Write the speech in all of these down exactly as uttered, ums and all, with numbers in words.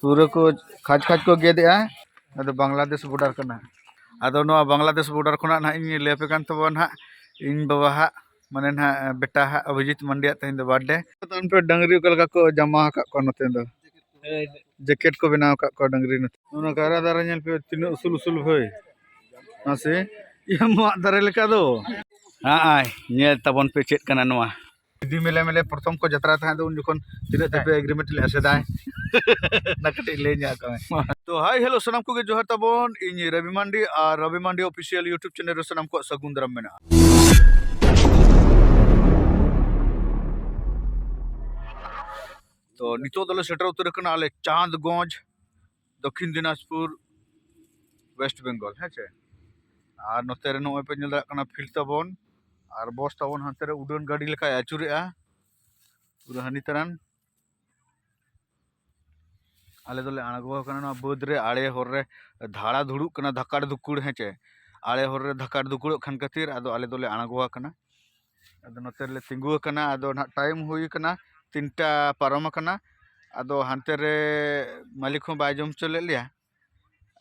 ᱯᱩᱨᱟᱹ ᱠᱚ ᱠᱷᱟᱡᱽ ᱠᱷᱟᱡᱽ ᱠᱚ ᱜᱮᱫᱮᱜᱼᱟ᱾ ᱟᱫᱚ ᱵᱟᱝᱞᱟᱫᱮᱥ border ᱠᱟᱱᱟ᱾ ᱟᱫᱚ ᱱᱚᱣᱟ ᱵᱟᱝᱞᱟᱫᱮᱥ border ᱠᱷᱚᱱᱟᱜ ᱱᱟᱦᱟᱜ ᱤᱧ ᱞᱟᱹᱭ ᱟᱯᱮ ᱠᱟᱱ ᱛᱟᱵᱚᱱᱟ ᱱᱟᱦᱟᱜ, ᱤᱧ ᱵᱟᱵᱟ ᱦᱟᱜ, ᱢᱟᱱᱮ ᱱᱟᱦᱟᱜ ᱵᱮᱴᱟ ᱦᱟᱜ ᱚᱵᱷᱤᱡᱤᱛ ᱢᱟᱱᱰᱤᱭᱟᱜ ᱛᱮᱦᱮᱧ ᱫᱚ birthday᱾ ᱟᱫᱚ ᱰᱟᱹᱝᱨᱤ ᱚᱠᱟ ᱞᱮᱠᱟ ᱠᱚ ᱡᱟᱢᱟ ᱟᱠᱟᱫ ᱠᱚᱣᱟ ᱱᱚᱛᱮ ᱫᱚ᱾ ᱡᱮᱠᱮᱴ ᱠᱚ ᱵᱮᱱᱟᱣ ᱟᱠᱟᱫ ᱠᱚᱣᱟ ᱰᱟᱹᱝᱨᱤ ᱱᱚᱛᱮ᱾ ᱚᱱᱟ ᱠᱟᱭᱨᱟ ᱫᱟᱨᱮ ᱧᱮᱞ ᱯᱮ, ᱛᱤᱱᱟᱹᱜ ᱩᱥᱩᱞ ᱩᱥᱩᱞ ᱵᱷᱟᱹᱭ᱾ ᱢᱟᱥᱮ, ᱤᱭᱟᱹ ᱢᱟᱜ ᱫᱟᱨᱮ ᱞᱮᱠᱟ ᱫᱚ᱾ ᱦᱟᱸᱜᱼᱟᱭ, ᱧᱮᱞ ᱛᱟᱵᱚᱱ ᱯᱮ ᱪᱮᱫ ᱠᱟᱱᱟ ᱱᱚᱣᱟ᱾ ᱡᱩᱫᱤ ᱢᱮᱞᱮ ᱢᱮᱞᱮ ᱯᱨᱚᱛᱷᱚᱢ ᱠᱚ ᱡᱟᱛᱨᱟ ᱛᱟᱦᱮᱸᱫ ᱫᱚ, ᱩᱱ ᱡᱚᱠᱷᱚᱱ ᱛᱤᱱᱟᱹᱜ ᱛᱮᱯᱮ agreement ᱞᱮᱫᱼᱟ ᱥᱮᱫᱟᱭ? ᱚᱱᱟ ᱠᱟᱹᱴᱤᱡ ᱞᱟᱹᱭ ᱧᱚᱜ ᱟᱠᱚ ᱢᱮ᱾ ᱛᱚ, hi, hello, ᱥᱟᱱᱟᱢ ᱠᱚᱜᱮ ᱡᱚᱦᱟᱨ ᱛᱟᱵᱚᱱ᱾ ᱤᱧ ᱨᱚᱵᱤ ᱢᱟᱱᱰᱤ ᱟᱨ ᱨᱚᱵᱤ ᱢᱟᱱᱰᱤ official YouTube channel ᱨᱮ ᱥᱟᱱᱟᱢ ᱠᱚᱣᱟᱜ ᱥᱟᱹᱜᱩᱱ ᱫᱟᱨᱟᱢ ᱢᱮᱱᱟᱜᱼᱟ᱾ ᱛᱚ, ᱱᱤᱛᱚᱜ ᱫᱚᱞᱮ ᱥᱮᱴᱮᱨ ᱩᱛᱟᱹᱨ ᱟᱠᱟᱱᱟ ᱟᱞᱮ ᱪᱟᱸᱫᱽᱜᱚᱸᱡᱽ, ᱫᱚᱠᱠᱷᱤᱱ ᱫᱤᱱᱟᱡᱽᱯᱩᱨ, West Bengal, ᱦᱮᱸ ᱪᱮ᱾ ᱟᱨ ᱱᱚᱛᱮ ᱨᱮ ᱱᱚᱜᱼᱚᱭ ᱯᱮ ᱧᱮᱞ ᱫᱟᱲᱮᱭᱟᱜ ᱠᱟᱱᱟ field ᱛᱟᱵᱚᱱ, ᱟᱨ ᱵᱚᱥ ᱛᱟᱵᱚᱱ ᱦᱟᱱᱛᱮ ᱨᱮ ᱩᱰᱟᱹᱱ ᱜᱟᱹᱰᱤ ᱞᱮᱠᱟᱭ ᱟᱹᱪᱩᱨᱮᱜᱼᱟ, ᱯᱩᱨᱟᱹ ᱦᱟᱹᱱᱤ ᱛᱟᱨᱟᱱ᱾ ᱟᱞᱮ ᱫᱚᱞᱮ ᱟᱬᱜᱚ ᱟᱠᱟᱱᱟ ᱱᱚᱣᱟ ᱵᱟᱹᱫᱽ ᱨᱮ, ᱟᱲᱮ ᱦᱚᱨ ᱨᱮ ᱫᱷᱟᱲᱟ ᱫᱷᱩᱲᱩᱜ ᱠᱟᱱᱟ, ᱫᱷᱟᱠᱟᱲ ᱫᱷᱩᱠᱩᱲ, ᱦᱮᱸ ᱪᱮ᱾ ᱟᱲᱮ ᱦᱚᱨ ᱨᱮ ᱫᱷᱟᱠᱟᱲ ᱫᱷᱩᱠᱩᱲᱚᱜ ᱠᱷᱟᱱ ᱠᱷᱟᱹᱛᱤᱨ ᱟᱫᱚ ᱟᱞᱮ ᱫᱚᱞᱮ ᱟᱬᱜᱚ ᱟᱠᱟᱱᱟ᱾ ᱟᱫᱚ ᱱᱚᱛᱮ ᱨᱮᱞᱮ ᱛᱤᱸᱜᱩ ᱟᱠᱟᱱᱟ᱾ ᱟᱫᱚ ᱱᱟᱦᱟᱜ time ᱦᱩᱭ ᱟᱠᱟᱱᱟ, ᱛᱤᱱᱴᱟ ᱯᱟᱨᱚᱢ ᱟᱠᱟᱱᱟ᱾ ᱟᱫᱚ ᱦᱟᱱᱛᱮ ᱨᱮ ᱢᱟᱹᱞᱤᱠ ᱦᱚᱸ ᱵᱟᱭ ᱡᱚᱢ ᱦᱚᱪᱚ ᱞᱮᱫ ᱞᱮᱭᱟ,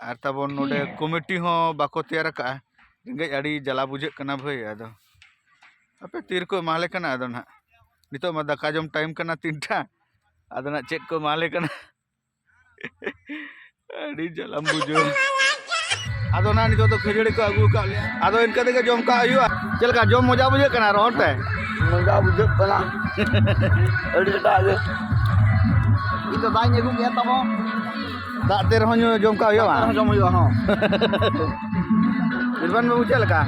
ᱟᱨ ᱛᱟᱵᱚᱱ ᱱᱚᱰᱮ committee ᱦᱚᱸ ᱵᱟᱠᱚ ᱛᱮᱭᱟᱨ ᱟᱠᱟᱫᱼᱟ᱾ ᱨᱮᱸᱜᱮᱡ ᱟᱹᱰᱤ ᱡᱟᱞᱟ ᱵᱩᱡᱷᱟᱹᱜ ᱠᱟᱱᱟ ᱵᱷᱟᱹᱭ᱾ ᱟᱫᱚ ᱦᱟᱯᱮ ᱛᱤ ᱨᱮᱠᱚ ᱮᱢᱟ ᱞᱮ ᱠᱟᱱᱟ᱾ ᱟᱫᱚ ᱱᱟᱦᱟᱜ ᱱᱤᱛᱚᱜ ᱢᱟ ᱫᱟᱠᱟ ᱡᱚᱢ time ᱠᱟᱱᱟ ᱛᱤᱱᱴᱟ, ᱟᱫᱚ ᱱᱟᱦᱟᱜ ᱪᱮᱫ ᱠᱚ ᱮᱢᱟ ᱞᱮ ᱠᱟᱱᱟ᱾ ᱟᱹᱰᱤ ᱡᱟᱞᱟᱢ ᱵᱩᱡᱷᱟᱹᱣ᱾ ᱟᱫᱚ ᱱᱟᱦᱟᱜ ᱱᱤᱛᱚᱜ ᱫᱚ ᱠᱷᱟᱹᱡᱟᱹᱲᱤ ᱠᱚ ᱟᱹᱜᱩ ᱟᱠᱟᱫ ᱞᱮᱭᱟ, ᱟᱫᱚ ᱤᱱᱠᱟᱹ ᱛᱮᱜᱮ ᱡᱚᱢ ᱠᱟᱜ ᱦᱩᱭᱩᱜᱼᱟ᱾ ᱪᱮᱫ ᱞᱮᱠᱟ ᱡᱚᱢ ᱢᱚᱡᱟ ᱵᱩᱡᱷᱟᱹᱜ ᱠᱟᱱᱟ ᱨᱚᱦᱚᱲ ᱛᱮ? ᱢᱚᱡᱟ ᱵᱩᱡᱷᱟᱹᱜ ᱠᱟᱱᱟ᱾ ᱟᱹᱰᱤ ᱮᱴᱟᱜ ᱜᱮ᱾ ᱤᱧ ᱫᱚ ᱫᱟᱜ ᱤᱧ ᱟᱹᱜᱩ ᱠᱮᱫᱼᱟ ᱛᱟᱵᱚ᱾ ᱫᱟᱜ ᱛᱮ ᱨᱮᱦᱚᱸ ᱧᱩ ᱡᱚᱢ ᱠᱟᱜ ᱦᱩᱭᱩᱜᱼᱟ᱾ ᱫᱟᱜ ᱛᱮ ᱨᱮᱦᱚᱸ ᱡᱚᱢ ᱦᱩᱭᱩᱜᱼᱟ, ᱦᱚᱸ᱾ ᱵᱤᱨᱵᱟᱱ ᱵᱟᱹᱵᱩ, ᱪᱮᱫ ᱞᱮᱠᱟ?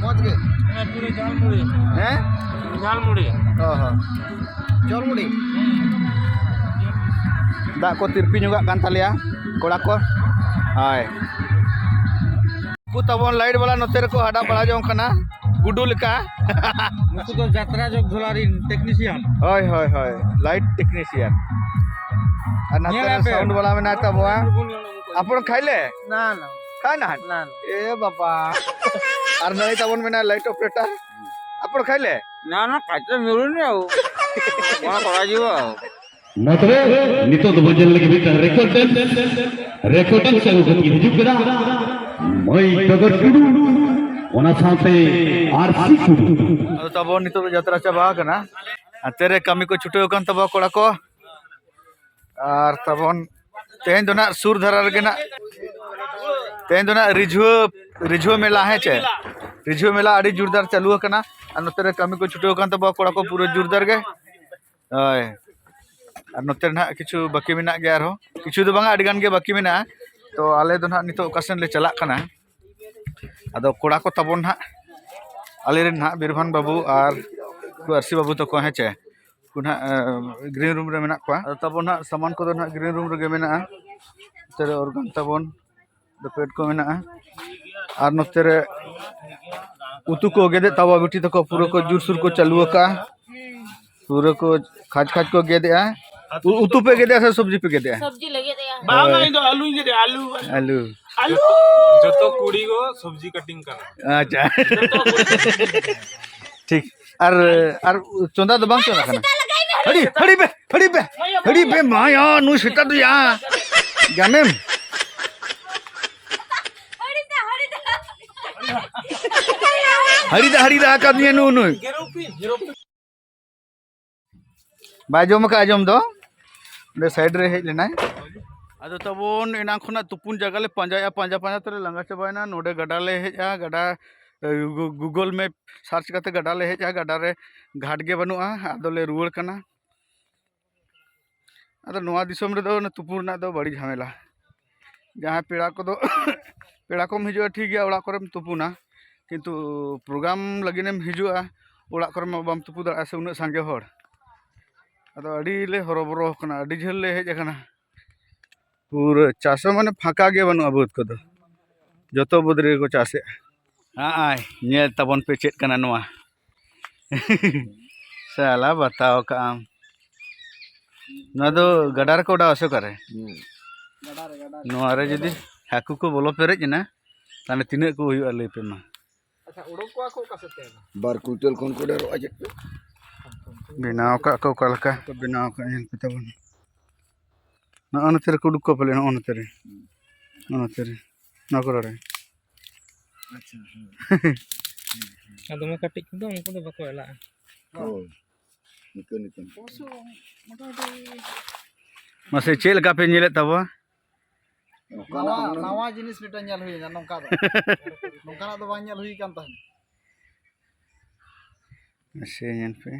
ᱢᱚᱡᱽ ᱜᱮ᱾ ᱦᱮᱸ, ᱯᱩᱨᱟᱹ ᱡᱷᱟᱞᱢᱩᱲᱤ᱾ ᱦᱮᱸ? ᱡᱷᱟᱞᱢᱩᱲᱤ᱾ ᱚ ᱦᱚᱸ᱾ ᱡᱷᱟᱞᱢᱩᱲᱤ᱾ ᱫᱟᱜ ᱠᱚ ᱛᱤᱨᱯᱤ ᱧᱚᱜᱟᱜ ᱠᱟᱱ ᱛᱟᱞᱮᱭᱟ ᱠᱚᱲᱟ ᱠᱚ᱾ ᱦᱳᱭ᱾ ᱩᱱᱠᱩ ᱛᱟᱵᱚᱱ light ᱵᱟᱞᱟ ᱱᱚᱛᱮ ᱨᱮᱠᱚ ᱦᱟᱰᱟ ᱵᱟᱲᱟ ᱡᱚᱝ ᱠᱟᱱᱟ, ᱜᱩᱰᱩ ᱞᱮᱠᱟ᱾ ᱱᱩᱠᱩ ᱫᱚ ᱡᱟᱛᱨᱟ ᱡᱚᱜᱽ ᱡᱷᱚᱞᱟ ᱨᱤᱱ technician᱾ ᱦᱳᱭ, ᱦᱳᱭ, ᱦᱳᱭ, light technician᱾ ᱟᱨ ᱱᱚᱛᱮ ᱨᱮ ᱧᱮᱞᱟᱯᱮ᱾ Sound ᱵᱟᱞᱟ ᱢᱮᱱᱟᱭ ᱛᱟᱵᱚᱣᱟ᱾ ᱟᱯᱚᱱ ᱠᱷᱟᱭᱞᱮ? ᱱᱟ, ᱱᱟ᱾ ᱠᱷᱟᱭ ᱱᱟ? ᱱᱟ, ᱱᱟ᱾ ᱮ ᱵᱟᱵᱟ᱾ ᱟᱨ ᱱᱩᱭ ᱛᱟᱵᱚᱱ ᱢᱮᱱᱟᱭ light operator᱾ ᱟᱯᱚᱱ ᱠᱷᱟᱭᱞᱮ? ᱱᱟ, ᱱᱟ, ᱠᱟᱪᱟ ᱢᱤᱨᱩᱱ ᱨᱮ᱾ ᱵᱟᱝ ᱠᱚᱨᱟ ᱡᱤᱵᱟ᱾ ᱢᱟ ᱛᱚᱵᱮ, ᱱᱤᱛᱚᱜ ᱫᱚᱵᱚᱱ ᱧᱮᱞ ᱞᱮᱜᱮ ᱢᱤᱫᱴᱟᱝ ᱨᱮᱠᱚᱨᱰ ᱰᱮᱱᱥ᱾ ᱨᱮᱠᱚᱨᱰ ᱰᱮᱱᱥ ᱟᱹᱜᱩ ᱠᱟᱛᱮ ᱦᱤᱡᱩᱜ ᱠᱟᱱᱟ ᱢᱟᱹᱭ ᱰᱚᱜᱚᱨ ᱴᱩᱰᱩ, ᱚᱱᱟ ᱥᱟᱶᱛᱮ ᱟᱨᱥᱤ ᱴᱩᱰᱩ᱾ ᱟᱫᱚ ᱛᱟᱵᱚᱱ ᱱᱤᱛᱚᱜ ᱫᱚ ᱡᱟᱛᱨᱟ ᱪᱟᱵᱟ ᱟᱠᱟᱱᱟ᱾ ᱦᱟᱱᱛᱮ ᱨᱮ ᱠᱟᱹᱢᱤ ᱠᱚ ᱪᱷᱩᱴᱟᱹᱣ ᱟᱠᱟᱱ ᱛᱟᱵᱚᱣᱟ ᱠᱚᱲᱟ ᱠᱚ᱾ ᱟᱨ ᱛᱟᱵᱚᱱ ᱛᱮᱦᱮᱧ ᱫᱚ ᱱᱟᱜ ᱥᱩᱨ ᱫᱷᱟᱨᱟ ᱨᱮᱜᱮ ᱱᱟᱜ, ᱛᱮᱦᱮᱧ ᱫᱚ ᱱᱟᱜ ᱨᱤᱡᱷᱟᱹ, ᱨᱤᱡᱷᱟᱹ ᱢᱮᱞᱟ, ᱦᱮᱸ ᱪᱮ? ᱨᱤᱡᱷᱟᱹ ᱢᱮᱞᱟ ᱟᱹᱰᱤ ᱡᱳᱨᱫᱟᱨ ᱪᱟᱹᱞᱩ ᱟᱠᱟᱱᱟ᱾ ᱟᱨ ᱱᱚᱛᱮ ᱨᱮ ᱠᱟᱹᱢᱤ ᱠᱚ ᱪᱷᱩᱴᱟᱹᱣ ᱟᱠᱟᱱ ᱛᱟᱵᱚᱣᱟ ᱠᱚᱲᱟ ᱠᱚ ᱯᱩᱨᱟᱹ ᱡᱳᱨᱫᱟᱨ ᱜᱮ᱾ ᱦᱳᱭ, ᱟᱨ ᱱᱚᱛᱮ ᱨᱮ ᱱᱟᱦᱟᱜ ᱠᱤᱪᱷᱩ ᱵᱟᱹᱠᱤ ᱢᱮᱱᱟᱜ ᱜᱮᱭᱟ, ᱟᱨᱦᱚᱸ ᱠᱤᱪᱷᱩ ᱫᱚ ᱵᱟᱝᱟ, ᱟᱹᱰᱤ ᱜᱟᱱ ᱜᱮ ᱵᱟᱹᱠᱤ ᱢᱮᱱᱟᱜᱼᱟ᱾ ᱛᱚ ᱟᱞᱮ ᱫᱚ ᱱᱟᱦᱟᱜ ᱱᱤᱛᱚᱜ ᱚᱠᱟ ᱥᱮᱱ ᱞᱮ ᱪᱟᱞᱟᱜ ᱠᱟᱱᱟ? ᱟᱫᱚ ᱠᱚᱲᱟ ᱠᱚ ᱛᱟᱵᱚᱱ ᱱᱟᱦᱟᱜ, ᱟᱞᱮ ᱨᱮᱱ ᱱᱟᱦᱟᱜ ᱵᱤᱨᱵᱷᱟᱱ ᱵᱟᱹᱵᱩ ᱟᱨ ᱩᱱᱠᱩ ᱟᱨᱥᱤ ᱵᱟᱹᱵᱩ ᱛᱟᱠᱚ, ᱦᱮᱸ ᱪᱮ, ᱩᱱᱠᱩ ᱱᱟᱦᱟᱜ ᱜᱨᱤᱱ ᱨᱩᱢ ᱨᱮ ᱢᱮᱱᱟᱜ ᱠᱚᱣᱟ᱾ ᱟᱫᱚ ᱛᱟᱵᱚᱱ ᱱᱟᱦᱟᱜ ᱥᱟᱢᱟᱱ ᱠᱚᱫᱚ ᱱᱟᱦᱟᱜ ᱜᱨᱤᱱ ᱨᱩᱢ ᱨᱮᱜᱮ ᱢᱮᱱᱟᱜᱼᱟ᱾ ᱱᱚᱛᱮ ᱨᱮ ᱚᱨᱜᱟᱱ ᱛᱟᱵᱚᱱ, ᱫᱚ ᱯᱮᱰ ᱠᱚ ᱢᱮᱱᱟᱜᱼᱟ᱾ ᱟᱨ ᱱᱚᱛᱮ ᱨᱮ ᱩᱛᱩ ᱠᱚ ᱜᱮᱫᱮᱫ ᱛᱟᱵᱚ ᱵᱤᱴᱤ ᱛᱟᱠᱚ, ᱯᱩᱨᱟᱹ ᱠᱚ ᱡᱳᱨᱥᱳᱨ ᱠᱚ ᱪᱟᱹᱞᱩ ᱟᱠᱟᱜᱼᱟ, ᱯᱩᱨᱟᱹ ᱠᱚ ᱠᱷᱟᱡ ᱠᱷᱟᱡ ᱠᱚ ᱜᱮᱫᱮᱜᱼᱟ᱾ ᱩ-, ᱩᱛᱩ ᱯᱮ ᱜᱮᱫᱮᱜᱼᱟ ᱥᱮ ᱥᱚᱵᱽᱡᱤ ᱯᱮ ᱜᱮᱫᱮᱜᱼᱟ? ᱥᱚᱵᱽᱡᱤ ᱞᱮ ᱜᱮᱫᱮᱜᱼᱟ᱾ ᱵᱟᱝ, ᱦᱳᱭ᱾ ᱤᱧ ᱫᱚ ᱟᱹᱞᱩᱧ ᱜᱮᱫᱮᱜᱼᱟ, ᱟᱹᱞᱩ᱾ ᱟᱹᱞᱩ᱾ ᱡᱚᱛᱚ ᱠᱩᱲᱤ ᱠᱚ ᱥᱚᱵᱽᱡᱤ ᱠᱟᱴᱤᱝ ᱠᱟᱱᱟ᱾ ᱟᱪᱪᱷᱟ᱾ ᱴᱷᱤᱠ᱾ ᱟᱨ, ᱟᱨ ᱪᱚᱸᱫᱟ ᱫᱚ ᱵᱟᱝ ᱪᱚᱸᱫᱟ ᱠᱟᱱᱟ᱾ ᱦᱟᱹᱲᱤ, ᱦᱟᱹᱲᱤ ᱯᱮ, ᱦᱟᱹᱲᱤ ᱯᱮ, ᱦᱟᱹᱲᱤ ᱯᱮ, ᱢᱟ ᱭᱟ, ᱱᱩᱭ ᱥᱮᱛᱟ ᱫᱚ ᱭᱟ᱾ ᱡᱟᱱᱮᱢ᱾ ᱦᱟᱹᱲᱤ ᱫᱟ, ᱦᱟᱹᱲᱤ ᱫᱟ ᱟᱠᱟᱫᱤᱧᱟ ᱱᱩ ᱱᱩᱭ᱾ ᱵᱟᱭ ᱡᱚᱢ ᱟᱠᱟᱫᱼᱟ ᱡᱚᱢ ᱫᱚ, ᱚᱸᱰᱮ ᱥᱟᱭᱤᱰ ᱨᱮ ᱦᱮᱡ ᱞᱮᱱᱟᱭ᱾ ᱟᱫᱚ ᱛᱟᱵᱚᱱ ᱮᱱᱟᱝ ᱠᱷᱚᱱᱟᱜ ᱛᱩᱯᱩᱱ ᱡᱟᱭᱜᱟ ᱞᱮ ᱯᱟᱸᱡᱟᱭᱮᱫᱼᱟ, ᱯᱟᱸᱡᱟ ᱯᱟᱸᱡᱟ ᱛᱮᱞᱮ ᱞᱟᱸᱜᱟ ᱪᱟᱵᱟᱭᱮᱱᱟ᱾ ᱱᱚᱰᱮ ᱜᱟᱰᱟ ᱞᱮ ᱦᱮᱡᱼᱟ, ᱜᱟᱰᱟ, ᱮ, ᱜᱩ-, ᱜᱩᱜᱚᱞ ᱢᱮᱯ ᱥᱟᱨᱪ ᱠᱟᱛᱮ ᱜᱟᱰᱟ ᱞᱮ ᱦᱮᱡᱼᱟ, ᱜᱟᱰᱟ ᱨᱮ ᱜᱷᱟᱴ ᱜᱮ ᱵᱟᱹᱱᱩᱜᱼᱟ, ᱟᱫᱚ ᱞᱮ ᱨᱩᱣᱟᱹᱲ ᱠᱟᱱᱟ᱾ ᱟᱫᱚ ᱱᱚᱣᱟ ᱫᱤᱥᱚᱢ ᱨᱮᱫᱚ ᱚᱱᱟ ᱛᱩᱯᱩᱱ ᱨᱮᱱᱟᱜ ᱫᱚ ᱵᱟᱹᱲᱤ ᱡᱷᱟᱢᱮᱞᱟ᱾ ᱡᱟᱦᱟᱸᱭ ᱯᱮᱲᱟ ᱠᱚᱫᱚ, ᱯᱮᱲᱟ ᱠᱚᱢ ᱦᱤᱡᱩᱜᱼᱟ, ᱴᱷᱤᱠ ᱜᱮᱭᱟ, ᱚᱲᱟᱜ ᱠᱚᱨᱮᱢ ᱛᱩᱯᱩᱱᱟ, ᱠᱤᱱᱛᱩ ᱯᱨᱳᱜᱨᱟᱢ ᱞᱟᱹᱜᱤᱫ ᱮᱢ ᱦᱤᱡᱩᱜᱼᱟ, ᱚᱲᱟᱜ ᱠᱚᱨᱮ ᱢᱟ ᱵᱟᱢ ᱛᱩᱯᱩ ᱫᱟᱲᱮᱭᱟᱜᱼᱟ ᱥᱮ, ᱩᱱᱟᱹᱜ ᱥᱟᱸᱜᱮ ᱦᱚᱲ᱾ ᱟᱫᱚ ᱟᱹᱰᱤ ᱞᱮ ᱦᱚᱨᱚᱵᱚᱨᱚ ᱟᱠᱟᱱᱟ, ᱟᱹᱰᱤ ᱡᱷᱟᱹᱞ ᱞᱮ ᱦᱮᱡ ᱟᱠᱟᱱᱟ᱾ ᱯᱩᱨᱟᱹ ᱪᱟᱥ ᱦᱚᱸ ᱢᱟᱱᱮ ᱯᱷᱟᱸᱠᱟ ᱜᱮ ᱵᱟᱹᱱᱩᱜᱼᱟ ᱵᱟᱹᱫᱽ ᱠᱚᱫᱚ, ᱡᱚᱛᱚ ᱵᱟᱹᱫᱽ ᱨᱮᱜᱮ ᱠᱚ ᱪᱟᱥᱮᱜᱼᱟ᱾ ᱦᱟᱸᱜᱼᱟᱭ, ᱧᱮᱞ ᱛᱟᱵᱚᱱ ᱯᱮ ᱪᱮᱫ ᱠᱟᱱᱟ ᱱᱚᱣᱟ᱾ ᱥᱟᱞᱟ ᱵᱟᱛᱟᱣ ᱠᱟᱜ ᱟᱢ᱾ ᱱᱚᱣᱟ ᱫᱚ ᱜᱟᱰᱟ ᱨᱮᱠᱚ ᱚᱰᱟᱣᱟ ᱥᱮ ᱚᱠᱟᱨᱮ? ᱦᱩᱸ᱾ ᱱᱚᱣᱟ ᱨᱮ ᱡᱩᱫᱤ ᱦᱟᱹᱠᱩ ᱠᱚ ᱵᱚᱞᱚ ᱯᱮᱨᱮᱡ ᱮᱱᱟ, ᱛᱟᱦᱞᱮ ᱛᱤᱱᱟᱹᱜ ᱠᱚ ᱦᱩᱭᱩᱜᱼᱟ ᱞᱟᱹᱭ ᱯᱮ ᱢᱟ᱾ ᱟᱪᱪᱷᱟ, ᱩᱰᱩᱠ ᱠᱚᱣᱟ ᱠᱚ ᱚᱠᱟ ᱥᱮᱫ ᱛᱮ? ᱵᱟᱨ ᱠᱩᱭᱱᱴᱟᱞ ᱠᱷᱚᱱ ᱠᱚ ᱰᱷᱮᱨᱚᱜᱼᱟ ᱪᱮᱫ ᱪᱚ᱾ ᱵᱮᱱᱟᱣ ᱠᱟᱜ ᱠᱚ ᱚᱠᱟ ᱞᱮᱠᱟ ᱠᱚ ᱵᱮᱱᱟᱣ ᱠᱟᱜ, ᱧᱮᱞ ᱯᱮ ᱛᱟᱵᱚᱱ᱾ ᱱᱚᱜᱼᱚ ᱱᱚᱛᱮ ᱨᱮᱠᱚ ᱩᱰᱩᱠ ᱠᱚᱣᱟ ᱯᱟᱞᱮ, ᱱᱚᱜᱼᱚ ᱱᱚᱛᱮ ᱨᱮ, ᱱᱚᱜᱼᱚ ᱱᱚᱛᱮ ᱨᱮ, ᱱᱚᱣᱟ ᱠᱚ ᱨᱚᱲᱮ᱾ ᱟᱪᱪᱷᱟ, ᱦᱮᱸ᱾ ᱟᱨ ᱫᱚᱢᱮ ᱠᱟᱹᱴᱤᱡ ᱠᱚᱫᱚ ᱩᱱᱠᱩ ᱫᱚ ᱵᱟᱠᱚ ᱮᱞᱟᱜᱼᱟ᱾ ᱦᱳᱭ, ᱱᱤᱠᱟᱹ ᱱᱤᱠᱟᱹ᱾ ᱢᱟᱥᱮ ᱪᱮᱫ ᱞᱮᱠᱟ ᱯᱮ ᱧᱮᱞᱮᱫ ᱛᱟᱵᱚᱣᱟ? ᱱᱟᱣᱟ, ᱱᱟᱣᱟ ᱡᱤᱱᱤᱥ ᱢᱤᱫᱴᱟᱝ ᱧᱮᱞ ᱦᱩᱭᱱᱟ, ᱱᱚᱝᱠᱟ ᱫᱚ᱾ ᱱᱚᱝᱠᱟᱱᱟᱜ ᱫᱚ ᱵᱟᱝ ᱧᱮᱞ ᱦᱩᱭ ᱠᱟᱱ ᱛᱟᱦᱮᱸᱫ᱾ ᱢᱟᱥᱮ ᱧᱮᱞ ᱯᱮ᱾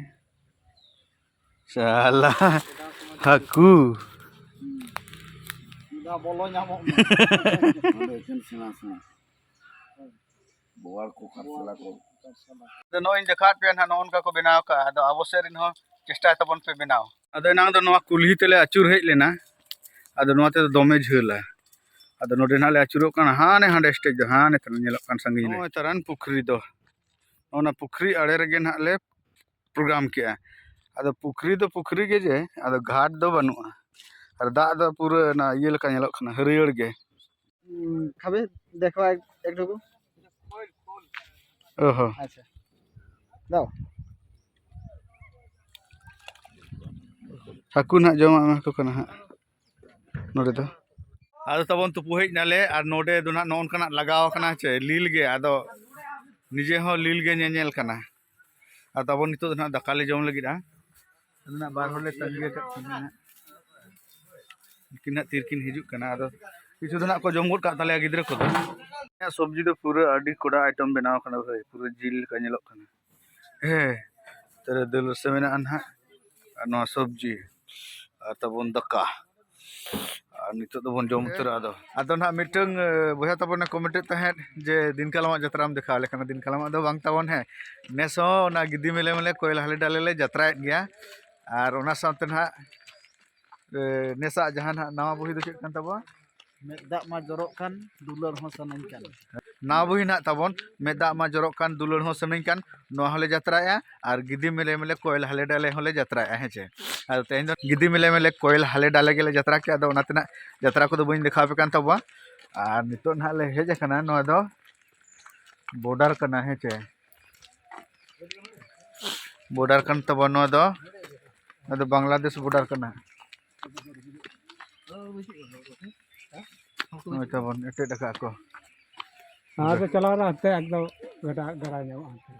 ᱥᱟᱞᱟ ᱦᱟᱹᱠᱩ᱾ ᱢᱤᱫ ᱫᱷᱟᱣ ᱵᱚᱞᱚ ᱧᱟᱢᱚᱜ ᱢᱟ᱾ ᱱᱚᱰᱮ ᱮᱠᱮᱱ ᱥᱮᱬᱟ ᱥᱮᱬᱟ᱾ ᱵᱳᱣᱟᱲ ᱠᱚ, ᱠᱟᱨᱥᱮᱞᱟ ᱠᱚ᱾ ᱟᱫᱚ ᱱᱚᱜᱼᱚᱭ ᱤᱧ ᱫᱮᱠᱷᱟᱣᱟᱫ ᱯᱮᱭᱟ ᱱᱟᱦᱟᱜ, ᱱᱚᱜᱼᱚ ᱱᱚᱝᱠᱟ ᱠᱚ ᱵᱮᱱᱟᱣ ᱟᱠᱟᱫᱼᱟ᱾ ᱟᱫᱚ ᱟᱵᱚ ᱥᱮᱫ ᱨᱮᱱ ᱦᱚᱸ ᱪᱮᱥᱴᱟᱭ ᱛᱟᱵᱚᱱ ᱯᱮ ᱵᱮᱱᱟᱣ᱾ ᱟᱫᱚ ᱮᱱᱟᱝ ᱫᱚ ᱱᱚᱣᱟ ᱠᱩᱞᱦᱤ ᱛᱮᱞᱮ ᱟᱹᱪᱩᱨ ᱦᱮᱡ ᱞᱮᱱᱟ, ᱟᱫᱚ ᱱᱚᱣᱟ ᱛᱮᱫᱚ ᱫᱚᱢᱮ ᱡᱷᱟᱹᱞᱟ᱾ ᱟᱫᱚ ᱱᱚᱰᱮ ᱱᱟᱦᱟᱜ ᱞᱮ ᱟᱹᱪᱩᱨᱚᱜ ᱠᱟᱱᱟ, ᱦᱟᱱᱮ ᱦᱟᱸᱰᱮ ᱥᱴᱮᱡ ᱫᱚ ᱦᱟᱱᱮ ᱛᱟᱞᱮ ᱧᱮᱞᱚᱜ ᱠᱟᱱ ᱥᱟᱺᱜᱤᱧ ᱨᱮ᱾ ᱱᱚᱜᱼᱚᱭ ᱛᱟᱨᱟᱱ ᱯᱩᱠᱷᱨᱤ ᱫᱚ, ᱚᱱᱟ ᱯᱩᱠᱷᱨᱤ ᱟᱲᱮ ᱨᱮᱜᱮ ᱱᱟᱦᱟᱜ ᱞᱮ ᱯᱨᱳᱜᱨᱟᱢ ᱠᱮᱜᱼᱟ᱾ ᱟᱫᱚ ᱯᱩᱠᱷᱨᱤ ᱫᱚ ᱯᱩᱠᱷᱨᱤ ᱜᱮ ᱡᱮ, ᱟᱫᱚ ᱜᱷᱟᱴ ᱫᱚ ᱵᱟᱹᱱᱩᱜᱼᱟ᱾ ᱟᱨ ᱫᱟᱜ ᱫᱚ ᱯᱩᱨᱟᱹ ᱚᱱᱟ ᱤᱭᱟᱹ ᱞᱮᱠᱟ ᱧᱮᱞᱚᱜ ᱠᱟᱱᱟ, ᱦᱟᱹᱨᱭᱟᱹᱲ ᱜᱮ᱾ ᱩᱸ, ᱠᱷᱟᱵᱮ, ᱫᱮᱠᱷᱟᱣ ᱮᱠ-, ᱮᱠᱴᱩᱠᱩ᱾ ᱚ ᱦᱚᱸ᱾ ᱟᱪᱪᱷᱟ᱾ ᱫᱟᱣ᱾ ᱦᱟᱹᱠᱩ ᱱᱟᱦᱟᱜ ᱡᱚᱢᱟᱜ ᱮᱢᱟ ᱠᱚ ᱠᱟᱱᱟ ᱦᱟᱸᱜ᱾ ᱱᱚᱰᱮ ᱫᱚ᱾ ᱟᱫᱚ ᱛᱟᱵᱚᱱ ᱛᱩᱯᱩ ᱦᱮᱡ ᱱᱟᱞᱮ, ᱟᱨ ᱱᱚᱰᱮ ᱫᱚ ᱱᱟᱜ ᱱᱚᱜᱼᱚ ᱱᱚᱝᱠᱟᱱᱟᱜ ᱞᱟᱜᱟᱣ ᱟᱠᱟᱱᱟ ᱪᱮ, ᱞᱤᱞ ᱜᱮ᱾ ᱟᱫᱚ ᱱᱤᱡᱮ ᱦᱚᱸ ᱞᱤᱞ ᱜᱮ ᱧᱮᱧᱮᱞ ᱠᱟᱱᱟ᱾ ᱟᱨ ᱛᱟᱵᱚᱱ ᱱᱤᱛᱚᱜ ᱫᱚ ᱱᱟᱜ ᱫᱟᱠᱟ ᱞᱮ ᱡᱚᱢ ᱞᱟᱹᱜᱤᱫᱼᱟ᱾ ᱟᱫᱚ ᱱᱟᱜ ᱵᱟᱨ ᱦᱚᱲ ᱞᱮ ᱛᱟᱺᱜᱤ ᱟᱠᱟᱫ ᱠᱤᱱᱟ ᱱᱟᱜ᱾ ᱩᱱᱠᱤᱱ ᱱᱟᱜ ᱛᱤᱨᱮᱠᱤᱱ ᱦᱤᱡᱩᱜ ᱠᱟᱱᱟ᱾ ᱟᱫᱚ ᱠᱤᱪᱷᱩ ᱫᱚ ᱱᱟᱜ ᱠᱚ ᱡᱚᱢ ᱜᱚᱫ ᱠᱟᱜ ᱛᱟᱞᱮᱭᱟ ᱜᱤᱫᱽᱨᱟᱹ ᱠᱚᱫᱚ᱾ ᱥᱚᱵᱽᱡᱤ ᱫᱚ ᱯᱩᱨᱟᱹ ᱟᱹᱰᱤ ᱠᱚᱰᱟ item ᱵᱮᱱᱟᱣ ᱠᱟᱱᱟ ᱵᱷᱟᱹᱭ, ᱯᱩᱨᱟᱹ ᱡᱤᱞ ᱞᱮᱠᱟ ᱧᱮᱞᱚᱜ ᱠᱟᱱᱟ᱾ ᱦᱮᱸ, ᱛᱟᱦᱞᱮ ᱫᱟᱹᱞ ᱨᱟᱥᱮ ᱢᱮᱱᱟᱜᱼᱟ ᱱᱟᱦᱟᱜ, ᱟᱨ ᱱᱚᱣᱟ ᱥᱚᱵᱽᱡᱤ, ᱟᱨ ᱛᱟᱵᱚᱱ ᱫᱟᱠᱟ᱾ ᱟᱨ ᱱᱤᱛᱚᱜ ᱫᱚᱵᱚᱱ ᱡᱚᱢ ᱩᱛᱟᱹᱨᱟ ᱟᱫᱚ᱾ ᱟᱫᱚ ᱱᱟᱦᱟᱜ ᱢᱤᱫᱴᱟᱝ, ᱮ, ᱵᱚᱭᱦᱟ ᱛᱟᱵᱚᱱᱮ comment ᱮᱫ ᱛᱟᱦᱮᱸᱫ ᱡᱮ ᱫᱤᱱ ᱠᱟᱞᱚᱢᱟᱜ ᱡᱟᱛᱨᱟᱢ ᱫᱮᱠᱷᱟᱣ ᱞᱮᱠᱷᱟᱱ, ᱫᱤᱱ ᱠᱟᱞᱚᱢᱟᱜ ᱫᱚ ᱵᱟᱝ ᱛᱟᱵᱚᱱ, ᱦᱮᱸ᱾ ᱱᱮᱥ ᱦᱚᱸ ᱚᱱᱟ ᱜᱤᱫᱤ ᱢᱮᱞᱮ ᱢᱮᱞᱮ ᱠᱚᱭᱮᱞ ᱦᱟᱞᱮ ᱰᱟᱞᱮ ᱞᱮ ᱡᱟᱛᱨᱟᱭᱮᱫ ᱜᱮᱭᱟ᱾ ᱟᱨ ᱚᱱᱟ ᱥᱟᱶᱛᱮ ᱱᱟᱦᱟᱜ, ᱮ, ᱱᱮᱥᱟᱜ ᱡᱟᱦᱟᱸ ᱱᱟᱦᱟᱜ ᱱᱟᱣᱟ ᱵᱚᱦᱤ ᱫᱚ ᱪᱮᱫ ᱠᱟᱱ ᱛᱟᱵᱚᱱᱟ? ᱢᱮᱫ ᱫᱟᱜ ᱢᱟ ᱡᱚᱨᱚᱜ ᱠᱟᱱ, ᱫᱩᱞᱟᱹᱲ ᱦᱚᱸ ᱥᱟᱱᱟᱧ ᱠᱟᱱ᱾ ᱱᱟᱣᱟ ᱵᱚᱦᱤ ᱱᱟᱦᱟᱜ ᱛᱟᱵᱚᱱ, ᱢᱮᱫ ᱫᱟᱜ ᱢᱟ ᱡᱚᱨᱚᱜ ᱠᱟᱱ, ᱫᱩᱞᱟᱹᱲ ᱦᱚᱸ ᱥᱟᱱᱟᱧ ᱠᱟᱱ, ᱱᱚᱣᱟ ᱦᱚᱸᱞᱮ ᱡᱟᱛᱨᱟᱭᱟ᱾ ᱟᱨ ᱜᱤᱫᱤ ᱢᱮᱞᱮ ᱢᱮᱞᱮ ᱠᱚᱭᱮᱞ ᱦᱟᱞᱮ ᱰᱟᱞᱮ ᱦᱚᱸᱞᱮ ᱡᱟᱛᱨᱟᱭᱟ, ᱦᱮᱸ ᱪᱮ? ᱟᱫᱚ ᱛᱮᱦᱮᱧ ᱫᱚ ᱜᱤᱫᱤ ᱢᱮᱞᱮ ᱢᱮᱞᱮ ᱠᱚᱭᱮᱞ ᱦᱟᱞᱮ ᱰᱟᱞᱮ ᱜᱮᱞᱮ ᱡᱟᱛᱨᱟ ᱠᱮᱜᱼᱟ᱾ ᱟᱫᱚ ᱚᱱᱟ ᱛᱮᱱᱟᱜ ᱡᱟᱛᱨᱟ ᱠᱚᱫᱚ ᱵᱟᱹᱧ ᱫᱮᱠᱷᱟᱣ ᱟᱯᱮ ᱠᱟᱱ ᱛᱟᱵᱚᱣᱟ᱾ ᱟᱨ ᱱᱤᱛᱚᱜ ᱱᱟᱦᱟᱜ ᱞᱮ ᱦᱮᱡ ᱟᱠᱟᱱᱟ, ᱱᱚᱣᱟ ᱫᱚ border ᱠᱟᱱᱟ, ᱦᱮᱸ ᱪᱮ? ᱵᱚᱰᱟᱨ ᱠᱟᱱ ᱛᱟᱵᱚᱱᱟ ᱱᱚᱣᱟ ᱫᱚ᱾ ᱱᱚᱣᱟ ᱫᱚ ᱵᱟᱝᱞᱟᱫᱮᱥ ᱵᱚᱰᱟᱨ ᱠᱟᱱᱟ᱾ ᱱᱚᱜᱼᱚᱭ ᱛᱟᱵᱚᱱ ᱮᱴᱮᱫ ᱟᱠᱟᱫ ᱠᱚ᱾ ᱦᱟᱱᱛᱮ ᱪᱟᱞᱟᱣ ᱮᱱᱟ, ᱦᱟᱱᱛᱮ ᱮᱠᱫᱚᱢ ᱜᱟᱰᱟ, ᱜᱟᱰᱟ ᱧᱟᱢᱚᱜᱼᱟ ᱦᱟᱱᱛᱮ᱾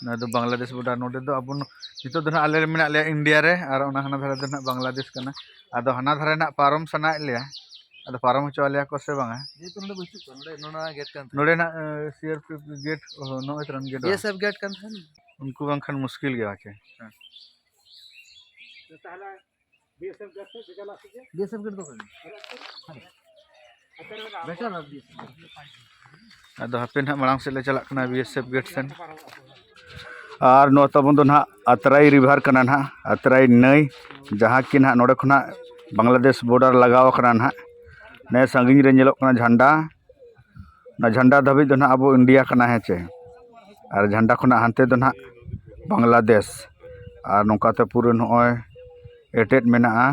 ᱱᱚᱣᱟ ᱫᱚ ᱵᱟᱝᱞᱟᱫᱮᱥ ᱵᱚᱰᱟᱨ᱾ ᱱᱚᱰᱮ ᱫᱚ ᱟᱵᱚ ᱱᱚ-, ᱱᱤᱛᱚᱜ ᱫᱚ ᱱᱟᱦᱟᱜ ᱟᱞᱮ ᱢᱮᱱᱟᱜ ᱞᱮᱭᱟ ᱤᱱᱰᱤᱭᱟ ᱨᱮ, ᱟᱨ ᱚᱱᱟ ᱦᱟᱱᱟ ᱫᱷᱟᱨᱮ ᱫᱚ ᱱᱟᱦᱟᱜ ᱵᱟᱝᱞᱟᱫᱮᱥ ᱠᱟᱱᱟ᱾ ᱟᱫᱚ ᱦᱟᱱᱟ ᱫᱷᱟᱨᱮ ᱱᱟᱦᱟᱜ ᱯᱟᱨᱚᱢ ᱥᱟᱱᱟᱭᱮᱫ ᱞᱮᱭᱟ, ᱟᱫᱚ ᱯᱟᱨᱚᱢ ᱦᱚᱪᱚ ᱟᱞᱮᱭᱟ ᱠᱚ ᱥᱮ ᱵᱟᱝᱟ? ᱡᱮᱦᱮᱛᱩ ᱱᱚᱰᱮ ᱵᱟᱹᱪᱩᱜ ᱠᱚᱣᱟ, ᱱᱚᱰᱮ, ᱱᱚᱰᱮ ᱱᱟᱦᱟᱜ, ᱮ, ᱥᱤ ᱟᱨ ᱯᱤ ᱮᱯᱷ ᱜᱮᱴ, ᱚ, ᱱᱚᱜᱼᱚᱭ ᱛᱚᱨᱟᱱ ᱜᱮᱴ ᱵᱟᱝ? ᱵᱤ ᱮᱥ ᱮᱯᱷ ᱜᱮᱴ ᱠᱟᱱ ᱛᱟᱦᱮᱱ᱾ ᱩᱱᱠᱩ ᱵᱟᱝᱠᱷᱟᱱ ᱢᱩᱥᱠᱤᱞ ᱜᱮᱭᱟ ᱪᱮ᱾ ᱦᱮᱸ᱾ ᱛᱟᱦᱚᱞᱮ ᱵᱤ ᱮᱥ ᱮᱯᱷ ᱜᱮᱴ ᱥᱮᱫ ᱜᱮ ᱪᱟᱞᱟᱜ ᱥᱮ ᱪᱮᱫ? ᱵᱤ ᱮᱥ ᱮᱯᱷ ᱜᱮᱴ ᱫᱚ ᱚᱠᱟᱨᱮ? Better B S F gate. ᱟᱫᱚ ᱦᱟᱯᱮ ᱱᱟᱦᱟᱜ ᱢᱟᱲᱟᱝ ᱥᱮᱫ ᱞᱮ ᱪᱟᱞᱟᱜ ᱠᱟᱱᱟ ᱵᱤ ᱮᱥ ᱮᱯᱷ ᱜᱮᱴ ᱥᱮᱱ᱾ ᱟᱨ ᱱᱚᱣᱟ ᱛᱟᱵᱚᱱ ᱫᱚ ᱱᱟᱦᱟᱜ ᱟᱛᱨᱟᱭ ᱨᱤᱵᱷᱟᱨ ᱠᱟᱱᱟ ᱱᱟᱦᱟᱜ, ᱟᱛᱨᱟᱭ ᱱᱟᱹᱭ, ᱡᱟᱦᱟᱸ ᱠᱤ ᱱᱟᱦᱟᱜ ᱱᱚᱰᱮ ᱠᱷᱚᱱᱟᱜ ᱵᱟᱝᱞᱟᱫᱮᱥ ᱵᱚᱰᱟᱨ ᱞᱟᱜᱟᱣ ᱟᱠᱟᱱᱟ ᱱᱟᱦᱟᱜ᱾ ᱱᱮ ᱥᱟᱺᱜᱤᱧ ᱨᱮ ᱧᱮᱞᱚᱜ ᱠᱟᱱᱟ ᱡᱷᱟᱱᱰᱟ, ᱚᱱᱟ ᱡᱷᱟᱱᱰᱟ ᱫᱷᱟᱹᱵᱤᱡ ᱫᱚ ᱱᱟᱦᱟᱜ ᱟᱵᱚ ᱤᱱᱰᱤᱭᱟ ᱠᱟᱱᱟ, ᱦᱮᱸ ᱪᱮ? ᱟᱨ ᱡᱷᱟᱱᱰᱟ ᱠᱷᱚᱱᱟᱜ ᱦᱟᱱᱛᱮ ᱫᱚ ᱱᱟᱦᱟᱜ ᱵᱟᱝᱞᱟᱫᱮᱥ᱾ ᱟᱨ ᱱᱚᱝᱠᱟᱛᱮ ᱯᱩᱨᱟᱹ ᱱᱚᱜᱼᱚᱭ ᱮᱴᱮᱫ ᱢᱮᱱᱟᱜᱼᱟ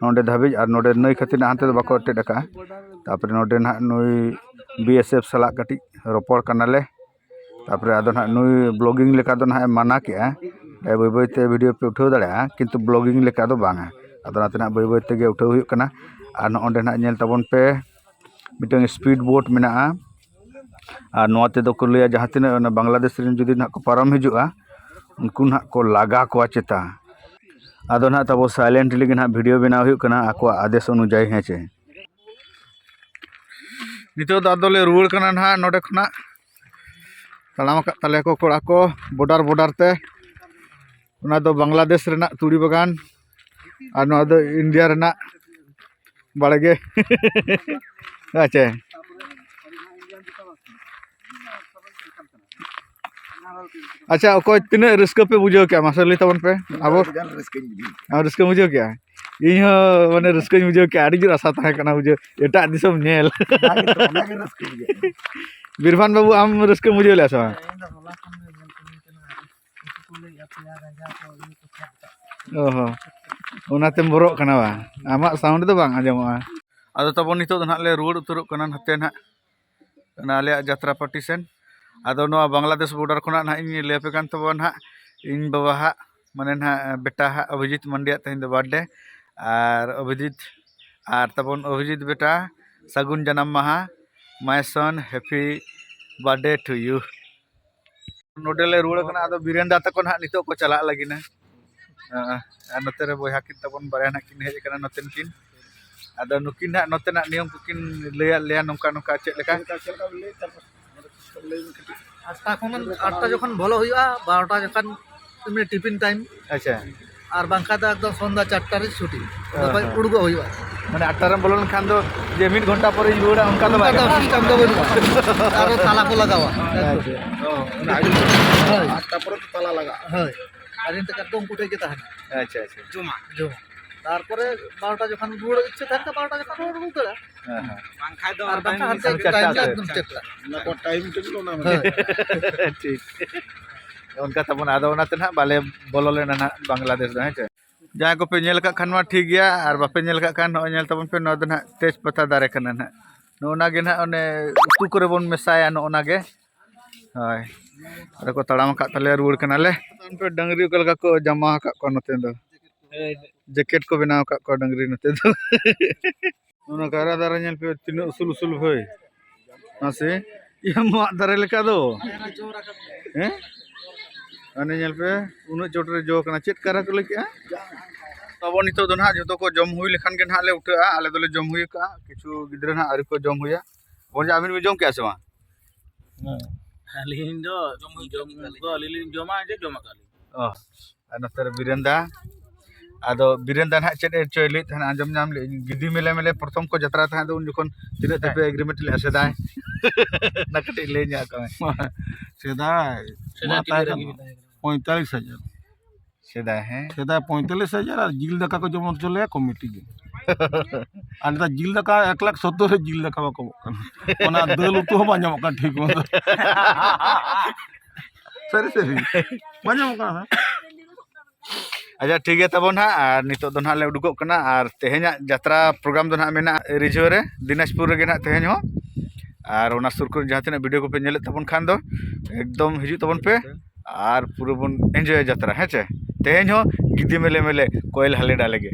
ᱱᱚᱸᱰᱮ ᱫᱷᱟᱹᱵᱤᱡ, ᱟᱨ ᱱᱚᱸᱰᱮ ᱱᱟᱹᱭ ᱠᱷᱟᱹᱛᱤᱨ ᱦᱟᱱᱛᱮ ᱫᱚ ᱵᱟᱠᱚ ᱮᱴᱮᱫ ᱟᱠᱟᱫᱼᱟ᱾ ᱛᱟᱨᱯᱚᱨᱮ ᱱᱚᱸᱰᱮ ᱱᱟᱦᱟᱜ ᱱᱩᱭ ᱵᱤ ᱮᱥ ᱮᱯᱷ ᱥᱟᱞᱟᱜ ᱠᱟᱹᱴᱤᱡ ᱨᱚᱯᱚᱲ ᱠᱟᱱᱟᱞᱮ᱾ ᱛᱟᱨᱯᱚᱨᱮ ᱟᱫᱚ ᱱᱟᱦᱟᱜ ᱱᱩᱭ ᱵᱞᱚᱜᱤᱝ ᱞᱮᱠᱟ ᱫᱚ ᱱᱟᱦᱟᱜ ᱮ ᱢᱟᱱᱟ ᱠᱮᱜᱼᱟ, ᱵᱟᱹᱭ ᱵᱟᱹᱭ ᱛᱮ ᱵᱷᱤᱰᱤᱭᱳ ᱯᱮ ᱩᱴᱷᱟᱹᱣ ᱫᱟᱲᱮᱭᱟᱜᱼᱟ, ᱠᱤᱱᱛᱩ ᱵᱞᱚᱜᱤᱝ ᱞᱮᱠᱟ ᱫᱚ ᱵᱟᱝᱟ᱾ ᱟᱫᱚ ᱚᱱᱟᱛᱮ ᱱᱟᱦᱟᱜ ᱵᱟᱹᱭ ᱵᱟᱹᱭ ᱛᱮᱜᱮ ᱩᱴᱷᱟᱹᱣ ᱦᱩᱭᱩᱜ ᱠᱟᱱᱟ᱾ ᱟᱨ ᱱᱚᱜᱼᱚ ᱱᱚᱸᱰᱮ ᱱᱟᱦᱟᱜ ᱧᱮᱞ ᱛᱟᱵᱚᱱ ᱯᱮ, ᱢᱤᱫᱴᱟᱝ ᱥᱯᱤᱰ ᱵᱳᱴ ᱢᱮᱱᱟᱜᱼᱟ᱾ ᱟᱨ ᱱᱚᱣᱟ ᱛᱮᱫᱚ ᱠᱚ ᱞᱟᱹᱭᱟ ᱡᱟᱦᱟᱸ ᱛᱤᱱᱟᱹᱜ ᱚᱱᱟ ᱵᱟᱝᱞᱟᱫᱮᱥ ᱨᱮᱱ ᱡᱩᱫᱤ ᱱᱟᱦᱟᱜ ᱠᱚ ᱯᱟᱨᱚᱢ ᱦᱤᱡᱩᱜᱼᱟ, ᱩᱱᱠᱩ ᱱᱟᱦᱟᱜ ᱠᱚ ᱞᱟᱜᱟ ᱠᱚᱣᱟ ᱪᱮᱛᱟ᱾ ᱟᱫᱚ ᱱᱟᱦᱟᱜ ᱛᱟᱵᱚ ᱥᱟᱭᱞᱮᱱᱴᱞᱤ ᱜᱮ ᱱᱟᱦᱟᱜ ᱵᱷᱤᱰᱤᱭᱳ ᱵᱮᱱᱟᱣ ᱦᱩᱭᱩᱜ ᱠᱟᱱᱟ ᱟᱠᱚᱣᱟᱜ ᱟᱫᱮᱥ ᱚᱱᱩᱡᱟᱭᱤ, ᱦᱮᱸ ᱪᱮ᱾ ᱱᱤᱛᱚᱜ ᱫᱚ ᱟᱫᱚ ᱞᱮ ᱨᱩᱣᱟᱹᱲ ᱠᱟᱱᱟ ᱱᱟᱦᱟᱜ ᱱᱚᱰᱮ ᱠᱷᱚᱱᱟᱜ᱾ ᱛᱟᱲᱟᱢ ᱟᱠᱟᱫ ᱛᱟᱞᱮᱭᱟ ᱠᱚ ᱠᱚᱲᱟ ᱠᱚ ᱵᱚᱰᱟᱨ ᱵᱚᱰᱟᱨ ᱛᱮ᱾ ᱚᱱᱟ ᱫᱚ ᱵᱟᱝᱞᱟᱫᱮᱥ ᱨᱮᱱᱟᱜ ᱛᱩᱲᱤ ᱵᱟᱜᱟᱱ, ᱟᱨ ᱱᱚᱣᱟ ᱫᱚ ᱤᱱᱰᱤᱭᱟ ᱨᱮᱱᱟᱜ ᱵᱟᱲᱜᱮ᱾ ᱟᱪᱪᱷᱟ, ᱟᱪᱪᱷᱟ, ᱚᱠᱚᱭ ᱛᱤᱱᱟᱹᱜ ᱨᱟᱹᱥᱠᱟᱹ ᱯᱮ ᱵᱩᱡᱷᱟᱹᱣ ᱠᱮᱜᱼᱟ, ᱢᱟᱥᱮ ᱞᱟᱹᱭ ᱛᱟᱵᱚᱱ ᱯᱮ᱾ ᱟᱵᱚ ᱟᱹᱰᱤ ᱜᱟᱱ ᱨᱟᱹᱥᱠᱟᱹᱧ ᱵᱩᱡᱷᱟᱹᱣ ᱠᱮᱜᱼᱟ᱾ ᱟᱢ ᱨᱟᱹᱥᱠᱟᱹᱢ ᱵᱩᱡᱷᱟᱹᱣ ᱠᱮᱜᱼᱟ? ᱤᱧ ᱦᱚᱸ ᱢᱟᱱᱮ ᱨᱟᱹᱥᱠᱟᱹᱧ ᱵᱩᱡᱷᱟᱹᱣ ᱠᱮᱜᱼᱟ, ᱟᱹᱰᱤ ᱡᱳᱨ ᱟᱥᱟ ᱛᱟᱦᱮᱸ ᱠᱟᱱᱟ ᱵᱩᱡᱷᱟᱹᱣ, ᱮᱴᱟᱜ ᱫᱤᱥᱚᱢ ᱧᱮᱞ᱾ ᱚᱱᱟ ᱜᱮᱛᱚ, ᱚᱱᱟ ᱜᱮ ᱨᱟᱹᱥᱠᱟᱹ ᱵᱩᱡᱷᱟᱹᱜ ᱠᱟᱱᱟ᱾ ᱵᱤᱨᱵᱷᱟᱱ ᱵᱟᱹᱵᱩ, ᱟᱢ ᱨᱟᱹᱥᱠᱟᱹᱢ ᱵᱩᱡᱷᱟᱹᱣ ᱞᱮᱜᱼᱟ ᱥᱮ ᱵᱟᱝ? ᱤᱧ ᱫᱚ ᱦᱚᱞᱟ ᱠᱷᱚᱱ ᱜᱮ ᱧᱮᱞ ᱥᱟᱱᱟᱧ ᱠᱟᱱᱟ, ᱩᱱᱠᱩ ᱠᱚ ᱞᱟᱹᱭᱮᱫᱼᱟ ᱯᱮᱭᱟ ᱜᱟᱸᱡᱟ ᱠᱚ ᱤᱭᱟᱹ ᱠᱚ ᱪᱟᱜ ᱠᱟᱜ᱾ ᱚ ᱦᱚᱸ, ᱚᱱᱟᱛᱮᱢ ᱵᱚᱨᱚᱜ ᱠᱟᱱᱟ ᱵᱟᱝ? ᱟᱢᱟᱜ ᱥᱟᱣᱩᱱᱰ ᱫᱚ ᱵᱟᱝ ᱟᱸᱡᱚᱢᱚᱜᱼᱟ᱾ ᱟᱫᱚ ᱛᱟᱵᱚᱱ ᱱᱤᱛᱚᱜ ᱫᱚ ᱱᱟᱦᱟᱜ ᱞᱮ ᱨᱩᱣᱟᱹᱲ ᱩᱛᱟᱹᱨᱚᱜ ᱠᱟᱱᱟ ᱱᱟᱛᱮ ᱱᱟᱦᱟᱜ, ᱚᱱᱟ ᱟᱞᱮᱭᱟᱜ ᱡᱟᱛᱨᱟ ᱯᱟᱨᱴᱤ ᱥᱮᱱ᱾ ᱟᱫᱚ ᱱᱚᱣᱟ ᱵᱟᱝᱞᱟᱫᱮᱥ border ᱠᱷᱚᱱᱟᱜ ᱱᱟᱦᱟᱜ ᱤᱧ ᱞᱟᱹᱭ ᱟᱯᱮ ᱠᱟᱱ ᱛᱟᱵᱚᱱᱟ ᱱᱟᱦᱟᱜ, ᱤᱧ ᱵᱟᱵᱟ ᱦᱟᱜ, ᱢᱟᱱᱮ ᱱᱟᱦᱟᱜ ᱵᱮᱴᱟ ᱦᱟᱜ ᱚᱵᱷᱤᱡᱤᱛ ᱢᱟᱱᱰᱤᱭᱟᱜ ᱛᱮᱦᱮᱧ ᱫᱚ birthday᱾ ᱟᱨ ᱚᱵᱷᱤᱡᱤᱛ, ᱟᱨ ᱛᱟᱵᱚᱱ ᱚᱵᱷᱤᱡᱤᱛ ᱵᱮᱴᱟ, ᱥᱟᱹᱜᱩᱱ ᱡᱟᱱᱟᱢ ᱢᱟᱦᱟ, my son, happy birthday to you᱾ ᱱᱚᱰᱮ ᱞᱮ ᱨᱩᱣᱟᱹᱲ ᱠᱟᱱᱟ᱾ ᱟᱫᱚ ᱵᱤᱨᱮᱱ ᱫᱟ ᱛᱟᱠᱚ ᱱᱟᱦᱟᱜ ᱱᱤᱛᱚᱜ ᱠᱚ ᱪᱟᱞᱟᱜ ᱞᱟᱹᱜᱤᱫ ᱱᱟ᱾ ᱦᱮᱸ, ᱟᱨ ᱱᱚᱛᱮ ᱨᱮ ᱵᱚᱭᱦᱟ ᱠᱤᱱ ᱛᱟᱵᱚᱱ ᱵᱟᱨᱭᱟ ᱱᱟᱦᱟᱜ ᱠᱤᱱ ᱦᱮᱡ ᱟᱠᱟᱱᱟ ᱱᱚᱛᱮᱱ ᱠᱤᱱ᱾ ᱟᱫᱚ ᱱᱩᱠᱤᱱ ᱱᱟᱦᱟᱜ ᱱᱚᱛᱮᱱᱟᱜ ᱱᱤᱭᱚᱢ ᱠᱚᱠᱤᱱ ᱞᱟᱹᱭᱟᱫ ᱞᱮᱭᱟ, ᱱᱚᱝᱠᱟ ᱱᱚᱝᱠᱟ ᱪᱮᱫ ᱞᱮᱠᱟ᱾ ᱪᱮᱫ ᱞᱮᱠᱟ ᱠᱚ ᱞᱟᱹᱭ, ᱛᱟᱨᱯᱚᱨ ᱞᱟᱹᱭ ᱢᱮ ᱠᱟᱹᱴᱤᱡ᱾ ᱟᱴᱴᱟ ᱠᱷᱚᱱ, ᱟᱴᱴᱟ ᱡᱚᱠᱷᱚᱱ ᱵᱚᱞᱚ ᱦᱩᱭᱩᱜᱼᱟ, ᱵᱟᱨᱚᱴᱟ ᱡᱚᱠᱷᱚᱱ ᱮᱢᱱᱤ ᱴᱤᱯᱷᱤᱱ ᱴᱟᱭᱤᱢ᱾ ᱟᱪᱪᱷᱟ᱾ ᱟᱨ ᱵᱟᱝᱠᱷᱟᱱ ᱫᱚ ᱮᱠᱫᱚᱢ ᱥᱚᱱᱫᱷᱟ ᱪᱟᱨᱴᱟ ᱨᱮ ᱪᱷᱩᱴᱤ᱾ ᱚᱱᱟ ᱦᱮᱸ, ᱠᱷᱚᱱ ᱦᱮᱸ᱾ ᱩᱰᱩᱠᱚᱜ ᱦᱩᱭᱩᱜᱼᱟ᱾ ᱢᱟᱱᱮ ᱟᱴᱴᱟ ᱨᱮᱢ ᱵᱚᱞᱚ ᱞᱮᱱᱠᱷᱟᱱ ᱫᱚ ᱡᱮ ᱢᱤᱫ ᱜᱷᱚᱱᱴᱟ ᱯᱚᱨᱮᱧ ᱨᱩᱣᱟᱹᱲᱟ, ᱚᱱᱠᱟ ᱫᱚ ᱵᱟᱭ ᱚᱱᱠᱟ ᱫᱚ ᱜᱟᱱᱚᱜᱼᱟ᱾ ᱥᱤᱥᱴᱮᱢ ᱫᱚ ᱵᱟᱹᱱᱩᱜᱼᱟ᱾ ᱟᱨᱚ ᱛᱟᱞᱟ ᱠᱚ ᱞᱟᱜᱟᱣᱟ᱾ ᱟᱪᱪᱷᱟ᱾ ᱚ, ᱚᱱᱟ ᱟᱹᱰᱤ ᱦᱳᱭ᱾ ᱟᱴᱴᱟ ᱯᱚᱨᱮ ᱫᱚ ᱛᱟᱞᱟ ᱞᱟᱜᱟᱜᱼᱟ᱾ ᱦᱳᱭ᱾ ᱟᱨ ᱮᱱᱛᱮ ᱠᱷᱟᱱ ᱫᱚ ᱩᱱᱠᱩ ᱴᱷᱮᱱ ᱜᱮ ᱛᱟᱦᱮᱱᱟ᱾ ᱟᱪᱪᱷᱟ, ᱟᱪᱪᱷᱟ᱾ ᱡᱚᱢᱟᱜ᱾ ᱡᱚᱢᱟᱜ᱾ ᱛᱟᱨᱯᱚᱨᱮ ᱵᱟᱨᱚᱴᱟ ᱡᱚᱠᱷᱚᱱ ᱨᱩᱣᱟᱹᱲ ᱤᱪᱪᱷᱟᱹ ᱛᱟᱦᱮᱱ ᱠᱷᱟᱱ ᱵᱟᱨᱚᱴᱟ ᱡᱚᱠᱷᱚᱱ ᱨᱩᱣᱟᱹᱲ ᱨᱩᱣᱟᱹᱲ ᱫᱟᱲᱮᱭᱟᱜᱼᱟ᱾ ᱦᱮᱸ, ᱦᱮᱸ᱾ ᱵᱟᱝᱠᱷᱟᱱ ᱫᱚ ᱟᱨ ᱵᱟᱝᱠᱷᱟᱱ ᱦᱟᱱᱛᱮ ᱦᱟᱱᱛᱮ ᱴᱟᱭᱤᱢ ᱪᱟᱨᱴᱟ ᱫᱚ ᱥᱮᱫ᱾ ᱮᱠᱫᱚᱢ ᱪᱮᱫ ᱞᱮᱠᱟ? ᱚᱱᱟ ᱠᱚ ᱴᱟᱭᱤᱢ ᱴᱮᱵᱤᱞ ᱚᱱᱟ ᱢᱮᱱᱟᱜᱼᱟ᱾ ᱦᱳᱭ᱾ ᱴᱷᱤᱠ᱾ ᱚᱱᱠᱟ ᱛᱟᱵᱚᱱ, ᱟᱫᱚ ᱚᱱᱟᱛᱮ ᱱᱟᱦᱟᱜ ᱵᱟᱞᱮ ᱵᱚᱞᱚ ᱞᱮᱱᱟ ᱱᱟᱦᱟᱜ ᱵᱟᱝᱞᱟᱫᱮᱥ ᱫᱚ, ᱦᱮᱸ ᱪᱮ? ᱡᱟᱦᱟᱸᱭ ᱠᱚᱯᱮ ᱧᱮᱞ ᱟᱠᱟᱫ ᱠᱷᱟᱱ ᱢᱟ ᱴᱷᱤᱠ ᱜᱮᱭᱟ, ᱟᱨ ᱵᱟᱯᱮ ᱧᱮᱞ ᱟᱠᱟᱫ ᱠᱷᱟᱱ ᱱᱚᱜᱼᱚᱭ ᱧᱮᱞ ᱛᱟᱵᱚᱱ ᱯᱮ, ᱱᱚᱣᱟ ᱫᱚ ᱱᱟᱦᱟᱜ ᱛᱮᱡᱽ ᱯᱟᱛᱟ ᱫᱟᱨᱮ ᱠᱟᱱᱟ ᱱᱟᱦᱟᱜ᱾ ᱱᱚᱜᱼᱚ ᱱᱟ ᱜᱮ ᱱᱟᱦᱟᱜ ᱚᱱᱮ ᱩᱛᱩ ᱠᱚᱨᱮ ᱵᱚᱱ ᱢᱮᱥᱟᱭᱟ, ᱱᱚᱜᱼᱚ ᱱᱟ ᱜᱮ᱾ ᱦᱳᱭ, ᱟᱫᱚ ᱠᱚ ᱛᱟᱲᱟᱢ ᱟᱠᱟᱫ ᱛᱟᱞᱮᱭᱟ, ᱨᱩᱣᱟᱹᱲ ᱠᱟᱱᱟᱞᱮ᱾ ᱰᱟᱹᱝᱨᱤ ᱚᱠᱟ ᱞᱮᱠᱟ ᱠᱚ ᱡᱟᱢᱟ ᱟᱠᱟᱫ ᱠᱚᱣᱟ ᱱᱚᱛᱮ ᱫᱚ, ᱡᱮᱠᱮᱴ ᱠᱚ ᱵᱮᱱᱟᱣ ᱟᱠᱟᱫ ᱠᱚᱣᱟ ᱰᱟᱹᱝᱨᱤ ᱱᱚᱛᱮ ᱫᱚ᱾ ᱚᱱᱟ ᱠᱟᱭᱨᱟ ᱫᱟᱨᱮ ᱧᱮᱞ ᱯᱮ, ᱛᱤᱱᱟᱹᱜ ᱩᱥᱩᱞ ᱩᱥᱩᱞ ᱵᱷᱟᱹᱭ, ᱢᱟᱥᱮ, ᱤᱭᱟᱹ, ᱢᱟᱫ ᱫᱟᱨᱮ ᱞᱮᱠᱟ ᱫᱚ᱾ ᱦᱮᱸ, ᱦᱟᱱᱮ ᱧᱮᱞ ᱯᱮ, ᱩᱱᱟᱹᱜ ᱪᱚᱴ ᱨᱮ ᱡᱚ ᱠᱟᱱᱟ᱾ ᱪᱮᱫ ᱠᱟᱭᱨᱟ ᱠᱚ ᱞᱟᱹᱭ ᱠᱮᱜᱼᱟ? ᱟᱵᱚ ᱱᱤᱛᱚᱜ ᱫᱚ ᱱᱟᱦᱟᱜ ᱡᱚᱛᱚ ᱠᱚ ᱡᱚᱢ ᱦᱩᱭ ᱞᱮᱠᱷᱟᱱ ᱜᱮ ᱱᱟᱦᱟᱜ ᱞᱮ ᱩᱴᱷᱟᱹᱜᱼᱟ᱾ ᱟᱞᱮ ᱫᱚᱞᱮ ᱡᱚᱢ ᱦᱩᱭ ᱟᱠᱟᱜᱼᱟ, ᱠᱤᱪᱷᱩ ᱜᱤᱫᱽᱨᱟᱹ ᱱᱟᱦᱟᱜ ᱟᱹᱣᱨᱤ ᱠᱚ ᱡᱚᱢ ᱦᱩᱭᱟ᱾ ᱵᱚᱱ ᱡᱮ ᱟᱹᱵᱤᱱ ᱵᱤᱱ ᱡᱚᱢ ᱠᱮᱜᱼᱟ ᱥᱮ ᱵᱟᱝ? ᱦᱮᱸ᱾ ᱟᱹᱞᱤᱧ ᱫᱚ ᱡᱚᱢ, ᱡᱚᱢ ᱫᱚ ᱟᱹᱞᱤᱧ ᱞᱤᱧ ᱡᱚᱢᱟ, ᱡᱮ ᱡᱚᱢ ᱟᱠᱟᱫ ᱞᱤᱧ᱾ ᱚ, ᱟᱨ ᱱᱚᱛᱮ ᱨᱮ ᱵᱤᱨᱮᱱ ᱫᱟ᱾ ᱟᱫᱚ ᱵᱤᱨᱮᱱ ᱫᱟ ᱱᱟᱦᱟᱜ ᱪᱮᱫ ᱮ ᱪᱚᱭ ᱞᱟᱹᱭᱮᱫ ᱛᱟᱦᱮᱱᱟ, ᱟᱸᱡᱚᱢ ᱧᱟᱢ ᱞᱮᱫ ᱟᱹᱧ, ᱜᱤᱫᱤ ᱢᱮᱞᱮ ᱢᱮᱞᱮ ᱯᱨᱚᱛᱷᱚᱢ ᱠᱚ ᱡᱟᱛᱨᱟ ᱛᱟᱦᱮᱸᱫ ᱫᱚ ᱩᱱ ᱡᱚᱠᱷᱚᱱ ᱛᱤᱱᱟᱹᱜ ᱛᱮᱯᱮ ᱮᱜᱽᱨᱤᱢᱮᱱᱴ ᱞᱮᱫᱼᱟ ᱥᱮᱫᱟᱭ? ᱚᱱᱟ ᱠᱟᱹᱴᱤᱡ ᱞᱟᱹᱭ ᱧᱚᱜ ᱟᱠᱚ ᱢᱮ᱾ ᱥᱮᱫᱟᱭ ᱥᱮᱫᱟᱭ ᱢᱟ ᱛᱤᱱᱟᱹᱜ ᱛᱟᱦᱮᱸ ᱨᱮ ᱠᱟᱱᱟ ᱜᱤᱫᱤ ᱛᱟᱦᱮᱸ ᱠᱟᱱᱟ? ᱯᱚᱸᱭᱛᱟᱞᱤᱥ ᱦᱟᱡᱟᱨ᱾ ᱥᱮᱫᱟᱭ, ᱦᱮᱸ᱾ ᱥᱮᱫᱟᱭ ᱯᱚᱸᱭᱛᱟᱞᱤᱥ ᱦᱟᱡᱟᱨ ᱟᱨ ᱡᱤᱞ ᱫᱟᱠᱟ ᱠᱚ ᱡᱚᱢ ᱦᱚᱪᱚ ᱞᱮᱭᱟ ᱠᱚᱢᱤᱴᱤ ᱜᱮ᱾ ᱟᱨ ᱱᱮᱛᱟᱨ ᱡᱤᱞ ᱫᱟᱠᱟ ᱮᱠ ᱞᱟᱠᱷ ᱥᱚᱛᱛᱚᱨ ᱨᱮ ᱡᱤᱞ ᱫᱟᱠᱟ ᱵᱟᱠᱚ ᱮᱢᱚᱜ ᱠᱟᱱᱟ᱾ ᱚᱱᱟ ᱫᱟᱹᱞ ᱩᱛᱩ ᱦᱚᱸ ᱵᱟᱝ ᱧᱟᱢᱚᱜ ᱠᱟᱱᱟ ᱴᱷᱤᱠ ᱢᱚᱛᱚ᱾ ᱥᱟᱹᱨᱤ, ᱥᱟᱹᱨᱤ᱾ ᱵᱟᱝ ᱧᱟᱢᱚᱜ ᱠᱟᱱᱟ, ᱦᱮᱸ᱾ ᱟᱪᱪᱷᱟ, ᱴᱷᱤᱠ ᱜᱮᱭᱟ ᱛᱟᱵᱚᱱ ᱦᱟᱸᱜ, ᱟᱨ ᱱᱤᱛᱚᱜ ᱫᱚ ᱱᱟᱦᱟᱜ ᱞᱮ ᱩᱰᱩᱠᱚᱜ ᱠᱟᱱᱟ, ᱟᱨ ᱛᱮᱦᱮᱧᱟᱜ ᱡᱟᱛᱨᱟ program ᱫᱚ ᱱᱟᱦᱟᱜ ᱢᱮᱱᱟᱜᱼᱟ ᱨᱤᱡᱷᱟᱹᱣ ᱨᱮ, ᱫᱤᱱᱟᱡᱽᱯᱩᱨ ᱨᱮᱜᱮ ᱱᱟᱦᱟᱜ ᱛᱮᱦᱮᱧ ᱦᱚᱸ᱾ ᱟᱨ ᱚᱱᱟ ᱥᱩᱨ ᱠᱚᱨᱮ ᱡᱟᱦᱟᱸ ᱛᱤᱱᱟᱹᱜ video ᱠᱚᱯᱮ ᱧᱮᱞᱮᱫ ᱛᱟᱵᱚᱱ ᱠᱷᱟᱱ ᱫᱚ ᱮᱠᱫᱚᱢ ᱦᱤᱡᱩᱜ ᱛᱟᱵᱚᱱ ᱯᱮ, ᱟᱨ ᱯᱩᱨᱟᱹ ᱵᱚᱱ enjoy ᱡᱟᱛᱨᱟ, ᱦᱮᱸ ᱪᱮ? ᱛᱮᱦᱮᱧ ᱦᱚᱸ ᱜᱤᱫᱤ ᱢᱮᱞᱮ ᱢᱮᱞᱮ ᱠᱚᱭᱮᱞ ᱦᱟᱞᱮ ᱰᱟᱞᱮ ᱜᱮ᱾